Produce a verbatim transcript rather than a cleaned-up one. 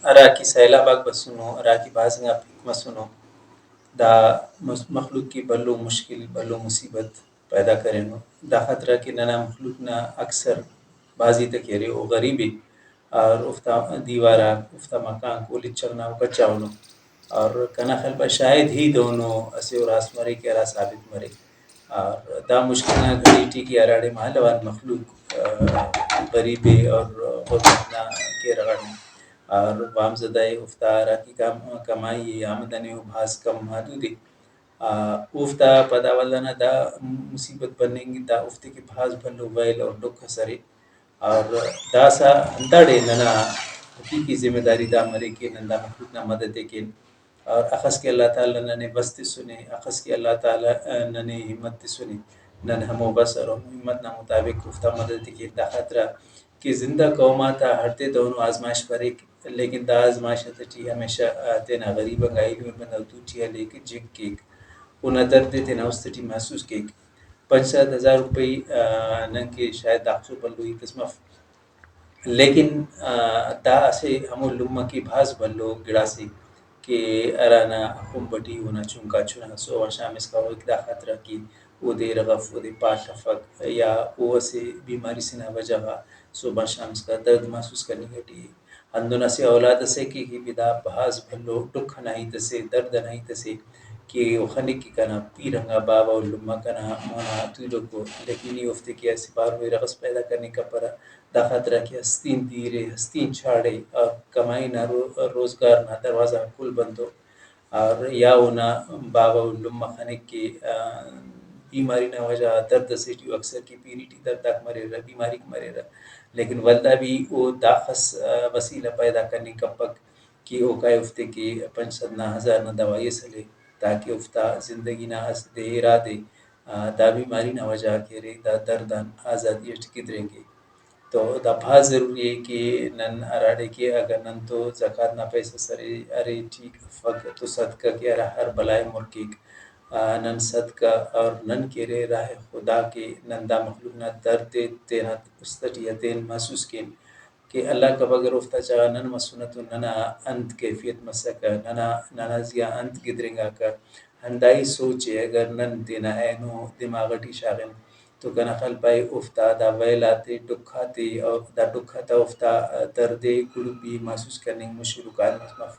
ہرا کہ سیلاب آک بسنو، ہرا کہ بھاز انگا پیک مسنو، دا مس-، مخلوق کہ بھلو مشکل، بھلو مصیبت پیدا کرینو۔ دا خاطرا کہ ننا مخلوق نا اکثر بھازی تہ کہ ارے او غریب ءِ، اور اوفتا دیوار آک، اوفتا مکانک او لچغ نا او کچاؤنو۔ اور کنا خیال پائے شاید ہی دہنو اسہ اراس مرے کہ ہرا ثابت مرے۔ اور دا مشکل نا گھڑی ٹی کہ ہراڑے مالو آن مخلوق، آ، غریب ءِ اور غربت نا گھیرہ غاڑ ءِ۔ اور وام زدہ ءِ، اوفتا ہرا کہ کم-، کمائی ءِ، آمدنی ءِ، او بھاز کم محدود ءِ۔ آ، اوفتا پدا ولدا نا دا مصیبت بننگ دا اوفتے کہ بھاز بھلو ویل اور ڈکھ ئس ارے۔ اور داسہ ہنداڑے ننا حقیقی ذمہ داری دا مریک کہ نن دا مخلوق نا مدد ءِ کین۔ اور اخس کہ اللہ تعالیٰ ننے بس تسنے، اخس کہ اللہ تعالیٰ، آ، ننے ہمت تسنے، نن ہمو بس اور ہمو ہمت نا مطابق اوفتا مدد ءِ کین۔ دا خاطرا کہ زندہ قوم آتا ہڑدے دہنو آزمائش بریک، لیکن دا آزمائش آتیٹی ہمیشہ، آ، تینا غریب انگا ایلم ءِ بندغ دوٹی ہلیک، جھک کیک، اونا درد ءِ تینا است ٹی محسوس کیک۔ پنچ سد ہزار روپئی، آ، ننکہ شاید داخسو بھلو ہیت اس مف، لیکن، آ، دا اسہ ہمو لمہ کہ بھاز بھلو گڑاسے کہ ہرانا خمب ٹی اونا چنکا چنا صبح آن شام اسکا ہوئک، دا خاطرا کہ اودے رغف، اودے پال افک یا او اسہ بیماری سے نا وجہ غا صبح آن شام اسکا درد محسوس کننگ ٹی ءِ۔ ہندن اسہ اولاد ئسے کہ، کہ دا بھاز بھلو ڈکھ ئنا ہیت ئسے، درد ئنا ہیت ئسے کہ او خنک کہ کنا پیر انگا باوہ و لمہ کنا مونا تولوکو، لیکن ای اوفتے کہ اسہ بارو رغس پیدا کننگ کپرہ، دا خاطرا کہ ہستین دیر ءِ، ہستین چھاڑ ءِ، اور کمائی نا رو-، روزگار نا دروازہ غاک کل بند ءُ۔ اور یا اونا باوہ و لمہ خنک کہ، آ، بیماری نا وجہ غا درد ئسے ٹی ءُ، اکثر کہ پیری ٹی درداک مریرہ، بیماریک مریرہ، لیکن ولدا بھی او داخس، آ، وسیلہ پیدا کننگ کپک کہ اوکا اوفتے کہ پنچ سد نا، ہزار نا دوائی ئس ہلے، تاکہ اوفتا زندگی نا اسہ دے ارا دے، آ، دا بیماری نا وجہ غا کہ ارے، دا درد آن آزادی ئٹ گدرینگے۔ تو دا بھاز ضروری ءِ کہ نن ہراڑے کہ اگر نن تو زکوٰۃ نا پیسہ ئس ارے، ارے ٹھیک افک، تو صدقہ کہ ہرا ہر بلائے مر کیک، آ، نن صدقہ اور نن کہ ارے راہ خدا کہ نن دا مخلوق نا درد ءِ تینا است ٹی ہتین محسوس کین کہ اللہ کبھ اگر اوفتا جاگہ نن مسنہ تو ننا انت کیفیت مسکہ، ننا، ننا زیہا انت گدرینگاکہ، ہنداہی سوچ ءِ اگر نن تینا اینو دماغ ٹی شاغن تو کنا خیال پائے اوفتا دا ویل آتے، ڈکھ آتے اور دا ڈکھ آتا اوفتا درد ءِ گڑبی محسوس کننگ مشکل و کاریم اس مف۔